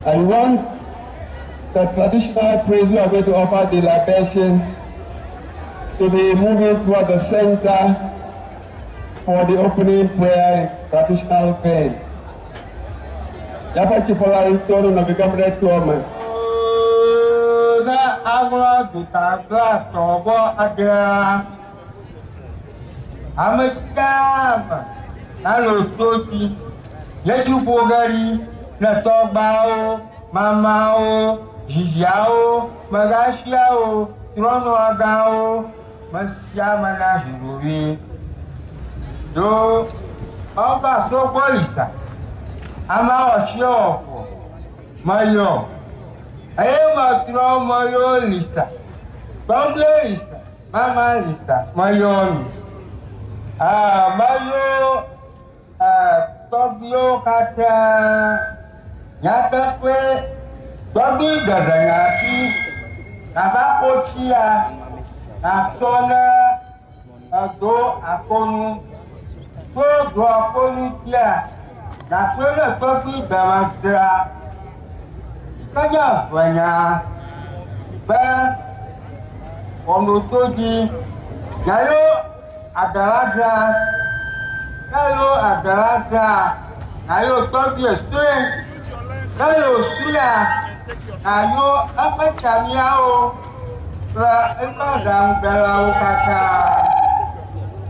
And want the traditional praise we are going to offer the libation to be moving toward the center for the opening prayer in traditional vein. Míaƒe dzikpɔla ŋutɔ nɔ gegem ɖe toa me. Ne aŋlɔ duta blatɔ̃ vɔ adrea, ame sia ame nanɔ to dzi. Yesu ƒo ge ɖi ne tɔgbawo, mamawo, dzidziawo, megasiawo, trɔnua gãwo, me sia ame na zi ɖoɖoe. Do ɔba sɔgbɔlisa, amawɔ sia wɔfɔ, meyɔ eye metrɔ meyɔ lisa, tɔgbe lisa, mama lisa, meyɔ mi. Aa meyɔ tɔgbiwo katã. Nyateƒe tɔgbi geɖenyati nava kotsia natsɔ ne edo akonu. Tso do akonu dzia natsɔe ne tɔgbi demedzra. Kenye ʋenya be wɔnotodzi nyayo adeladza nayo adeladza nayo tɔgbi esue nayo suea nayo eƒe tsamiawo kple eƒe aɖaŋudelawo katã.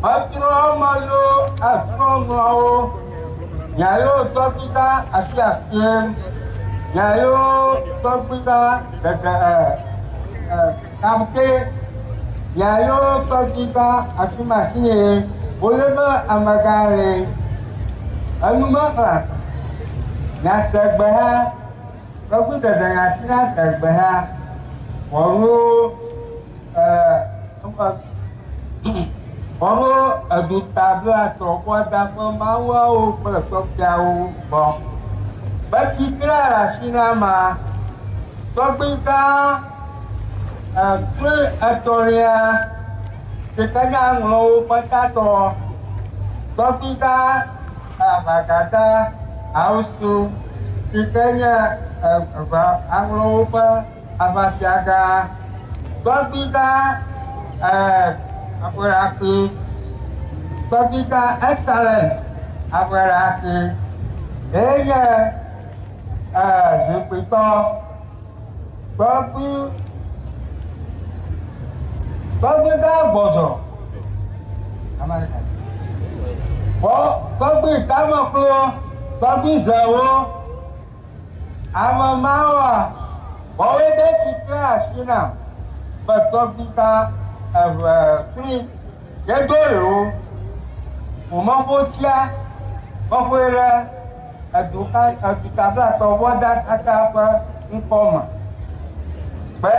Metrɔ meyo esrɔ̃nuawo nyayo tɔgbigã afi afiem nyayo tɔgbigã gege ɛ ɛ kamke nyayo tɔgbigã afi ma fi ye wole be amegã le enumexlẽ nyasegbe ha tɔgbi gege nyati na segbe ha wɔɖo ɛ wɔɖo eduta blatɔ̃ vɔ da ƒe mawuawo kple tɔgbiawo gbɔ. Betsi tre le asi na ma tɔgbigã kple etɔ̃lia si ke nye aŋlɔwo ƒe tatɔ tɔgbigã aʋagada awusu si ke nye aŋlɔwo ƒe aʋafiagã tɔgbigã aƒeɖakui tɔgbigã excellence aƒeɖakui eye zikpuitɔ tɔgbi tɔgbigã gbɔdzɔ tɔgbi tameklo tɔgbi zewo ame mawoa wɔwoe ɖe tsitre asi nam be tɔgbigã eve kpli yedo yewo wòmeƒo tsia meƒoe ɖe eduka eduta blatɔ̃ vɔ da katã ƒe ŋkɔme. Gbe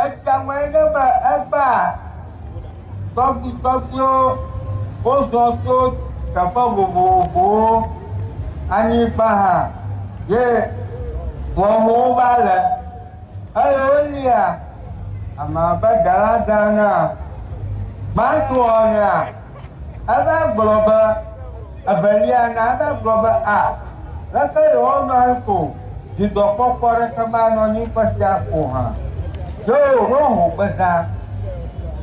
etsia ŋue nye be egbea tɔgbi tɔgbiwo wozɔ tso teƒe vovovowo anyigba hã ye wɔwɔwo va le eye wolia ame abe deladza nea gbãtɔ nea eva gblɔ be evelia na eva gblɔ be a leke yewonɔ anyi ko dzidzɔkpɔkpɔ ɖeke manɔ anyi ƒe sia ko hã ye wòɖo hogbezã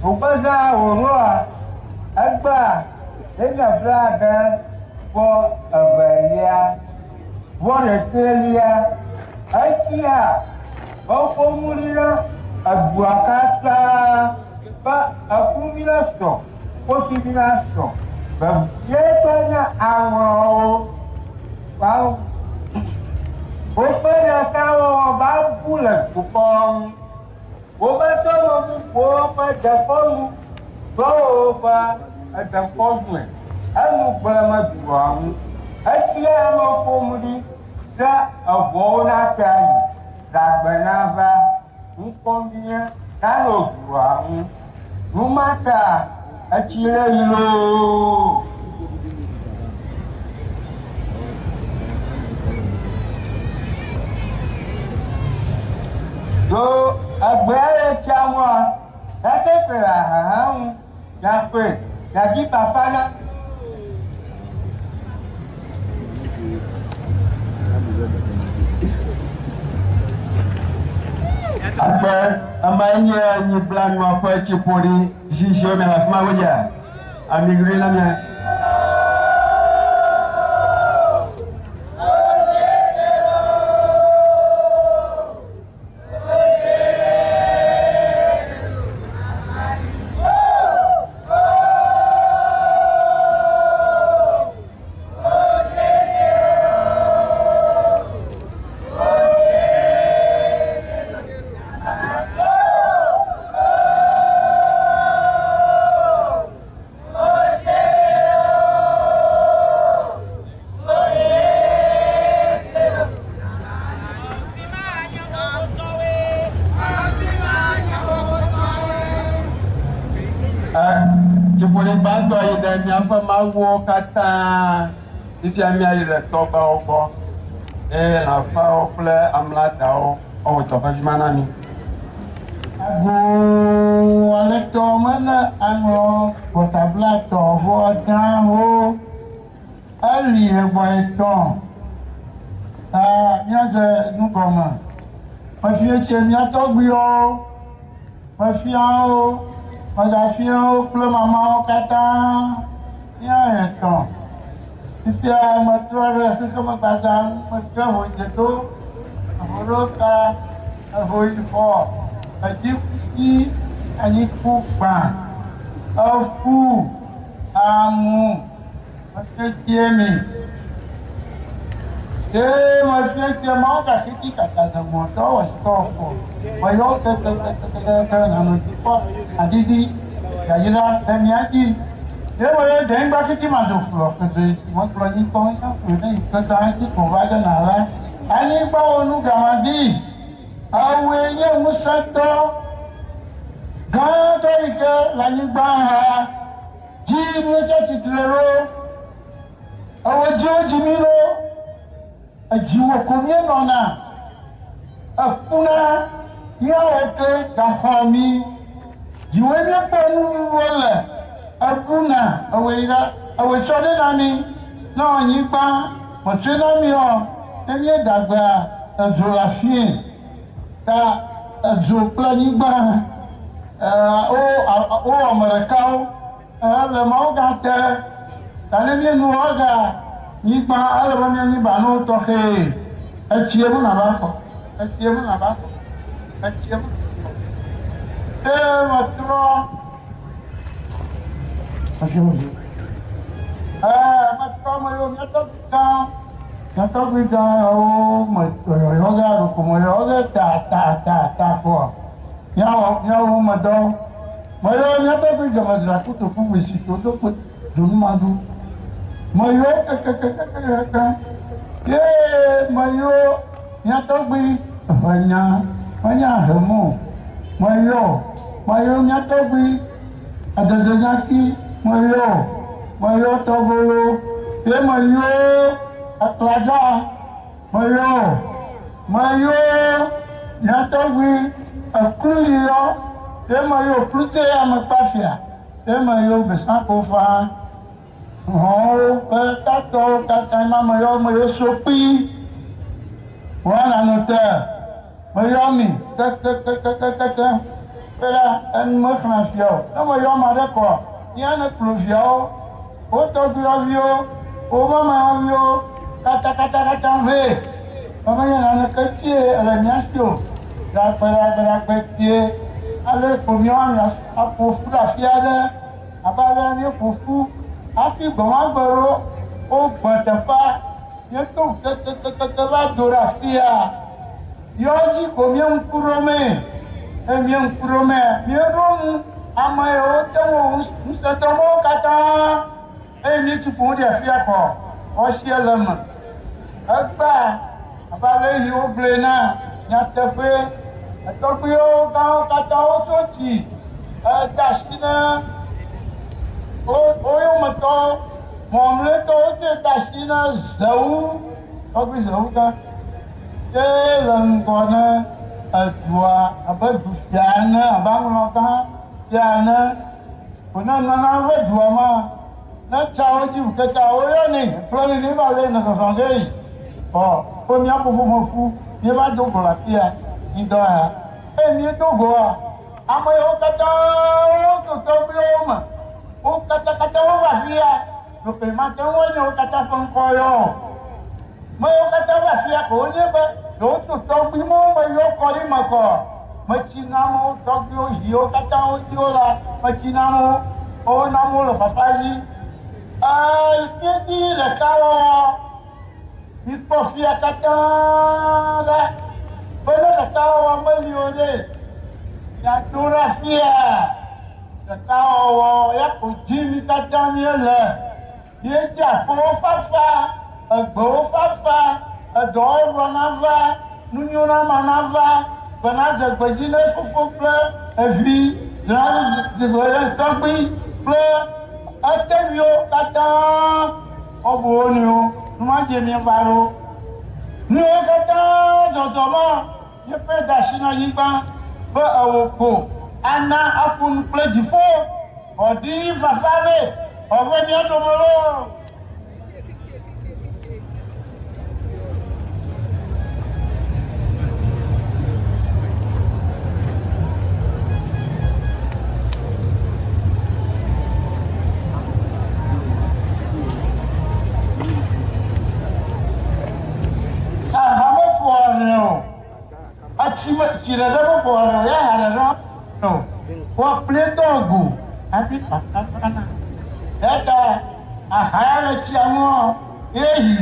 hogbezã wòɖoa egbea yenye blaade vɔ evelia vɔ ɖekɛlia etsia eƒo nu ɖi ɖe edua katã be ekuvi la sɔ kosivi la sɔ vevietɔ nye aŋlɔwo woƒe ɖekawɔwɔ va bu le dukɔ ŋu woƒe sɔme bubuwo ƒe dekɔnu kple woƒe edekɔnue enu gblẽme dua ŋu etsia ame ƒom ɖi ɖe eʋɔwo nate yi ɖagbe nava ŋkɔ nyuie nanɔ dua ŋu numata etsi le yi loo. Do egbea le tsia ŋua ete ƒe le ahaha ŋu miaƒe miadzi fafa na. Akpe emae nye nyiblanua ƒe tsiƒoɖi ziziwo miele afi ma godzia? Amigri na mia. Tsiƒoɖi gbãtɔ yi ɖe miaƒe mawuwo katã fifia míayi ɖe tɔgbeawo gbɔ eye lãfawo kple amladawo woawɔ dɔ vevi ma na mi. Agoo aletɔ mele aŋlɔ kɔtablatɔ vɔ dãwo eli egbɔ etɔ̃ ta míadze nu gɔme. Mefie tse mía tɔgbuiwo, mefiawo, megafiawo kple mamawo katã mía etɔ̃. Fifia metrɔ ɖe xexeme gbadza ŋu, meke ho dzeto, eho ɖo ta, eho yi xɔ, edzi kusi, anyiku gbã, efu, amu, mefietie mi. Ye mefietie mawo gafiti kaka zemɔtɔ wɔ sitɔ fɔ. Meyɔ kekekekekeke nanɔ dzi kpɔ aɖiɖi yayra ɖe mía dzi. Ye meyɔ dengba fiti madzoflɔ kete mekplɔ nyikpɔ ya ƒo ne yi kete anyi ko va ɖe na la. Anyigba wɔ nu gama dzi. Awoe nye ŋusẽtɔ gãtɔ yi ke le anyigba ha dzi míetsi tsitre ɖo. Ewo dzi wodzi mí ɖo. Edziwò ko míenɔna. Ekuna míawo ke gaxɔ mí. Dziwoe míekpɔ nuɖuɖuwo le. Eɖuna ewoe ɖa ewoe tsɔ ɖe na mí. Ne anyigba metsɔe na mí o, ne míeda agbea, edzo le afie. Ta edzo kple anyigba wo wowɔ ame ɖekawo. Ele mawo gate. Ta ne míenu woga nyigba ele be míanyi ba no tɔxɛ. Etsie mu nava xɔ. Etsie mu nava xɔ. Etsie mu. Eye metrɔ. Metrɔ me yɔ mía tɔgbui gã. Mía tɔgbui gã yawo me yɔyɔ ge ɖeko me yɔ ge ta ta ta ta kpɔ. Míawɔ míawo me dɔ. Meyɔ mía tɔgbui gemedzra kotoku wisi to do kpe dzonumadu. Meyɔ kekekekekeke. Ye meyɔ mía tɔgbui ʋenya menya hemo. Meyɔ meyɔ mía tɔgbui adedzenyaki meyɔ meyɔ tɔgolo. Ye meyɔ akladza meyɔ meyɔ mía tɔgbui ekluyɔ. Ye meyɔ plute amekpafia. Ye meyɔ besakofa. Hɔ̃wo ƒe tatɔwo katã ma meyɔ meyɔ sokpi. Wɔna no te. Meyɔ mi kekekekekeke. Bena enu mexlẽ fia o. Ne meyɔ ame aɖe kɔ, mía ne kplɔ viawo, wo tɔgbuiviwo, wo mamaviwo katakatakata vɛ. Be menye naneke tie le mía si o. Ɖagbe ɖagbe ɖagbe tie. Ale ko míawo mía aƒo ƒu ɖe afi aɖe. Abe ale míeƒo ƒu hafi gbemagbe ɖo wogbe teƒea. Míeto kekekekeke va do ɖe afi ya. Yɔ dzi ko mía ŋku ɖomee. Eye mía ŋku ɖomea, míeɖo ŋu ame yiwo te ŋu ŋusẽdɔmewo katã. Eye míetsi ƒo ɖe afi ya kɔ. Wɔsie le eme. Egbea abe ale yi wogblɔe na nyateƒe etɔgbuiwo gãwo katã wotso tsi ede asi na wo yometɔwo. Mɔmlɔetɔwo tse de asi na zewu tɔgbui zewu gã. Ye le ŋgɔ ne edua abe du fia ene abe aŋlɔ gã fia ene. Ko ne nana ve dua ma ne tsawo dzi keke woyɔnɛ kplɔ ne ne va le ne zɔzɔ ge yi. Ɔ ko mía ƒoƒo me ƒu míeva do go le afi ya ŋdɔ ya. Eye míedo goa, ame yiwo katã wotso tɔgbuiwo me, wo katãkatã wova afia, ɖeko mate ŋu anye wo katã ƒe ŋkɔ yɔ o. Me yiwo katã va afia ko wonye be ɖewo tso tɔgbui mawo me yɔ kɔ ɖi me kɔ. Metsi na amewo, tɔgbuiwo, viwo katã wodzi wo la, metsi na amewo, wona amewo le fafa dzi. Ee, míedi ɖekawɔwɔ. Mikpɔ fia katã ɖa be ne ɖekawɔwɔ meli o ɖe, miado ɖe afia. Ɖekawɔwɔ ya ko dzi mí katã míele. Míedze aƒewo fafa, egbewo fafa, edɔwɔwɔ nava, nunyoname nava, be nadze gbedzi ne fofo kple evi, tɔgbui kple eteviwo katã wobu wo nɔewo. Numadze míeva ɖo. Nuyiwo katã dzɔdzɔma míeƒe da asi na anyigba be ewò ko ana aƒo nu kple dziƒo. Ɔdi fafa vɛ, ɔve mía dome loo. Aha meƒoa ɖe o. Etsi me tsi ɖeɖe meƒoa ɖe o ya aha ɖeɖe o. Woakplɔe do go hafi fafa vana. Eya ta aha ya le tsia ŋua ye yi.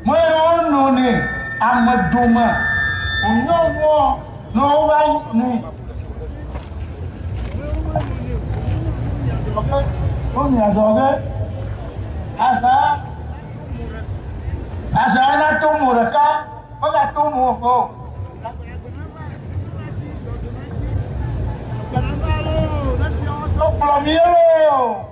Me yiwo nonɛ ame dome wònyɔ ŋua ne wova nui. Wonui adzɔge. Azã azã nato mo ɖeka megato mo eve o. Wokplɔ mí loo.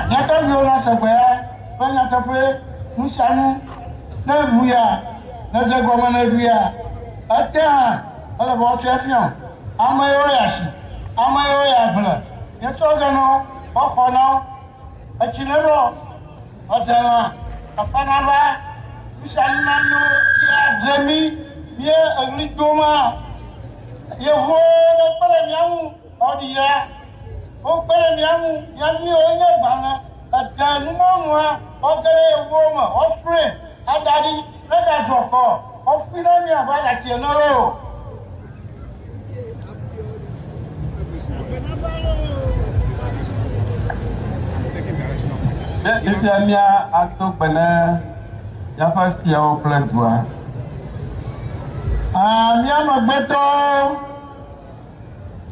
Nyateviwo la sɔgbɔ ya ƒe nyateƒe nu sia nu ne eɖu ya ne dze gɔme ne eɖu ya ete hã ele be woatsɔe fia o. Ame yiwo yi asi, ame yiwo yi agble, míetsɔ ge na wo, woaxɔ na wo. Etsi ne ɖɔ, eze lã, efe nava, nu sia nu nanyo, tsi adre mí, mía eɣli doma. Yevuwo ne kpe ɖe mía ŋu, woaɖi ya. Wokpe ɖe mía ŋu, mía viwo nye gbalẽ, ede numɔnua, woage ɖe yevuwo me, woasrɔ̃e ada ɖi, ne gadzɔ kɔ, woafui ɖe mí abe aɖatsi ene loo. Fifia mía ado gbe na míaƒe fiawo kple dua. Ah, mía megbetɔwo,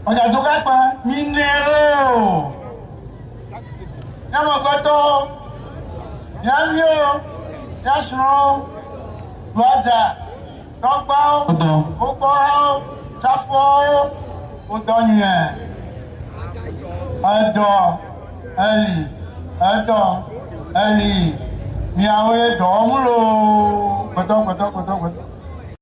ɔdzado gakpe, mi nɛ loo. Mía megbetɔwo, mía viwo, mía srɔ̃wo, dua tɔgbawo, wokpɔhawo, tsafoawo, wodɔ nyuie. Edɔ eli, edɔ eli, miawoe dɔ wɔm loo. Gbetɔ, gbetɔ, gbetɔ.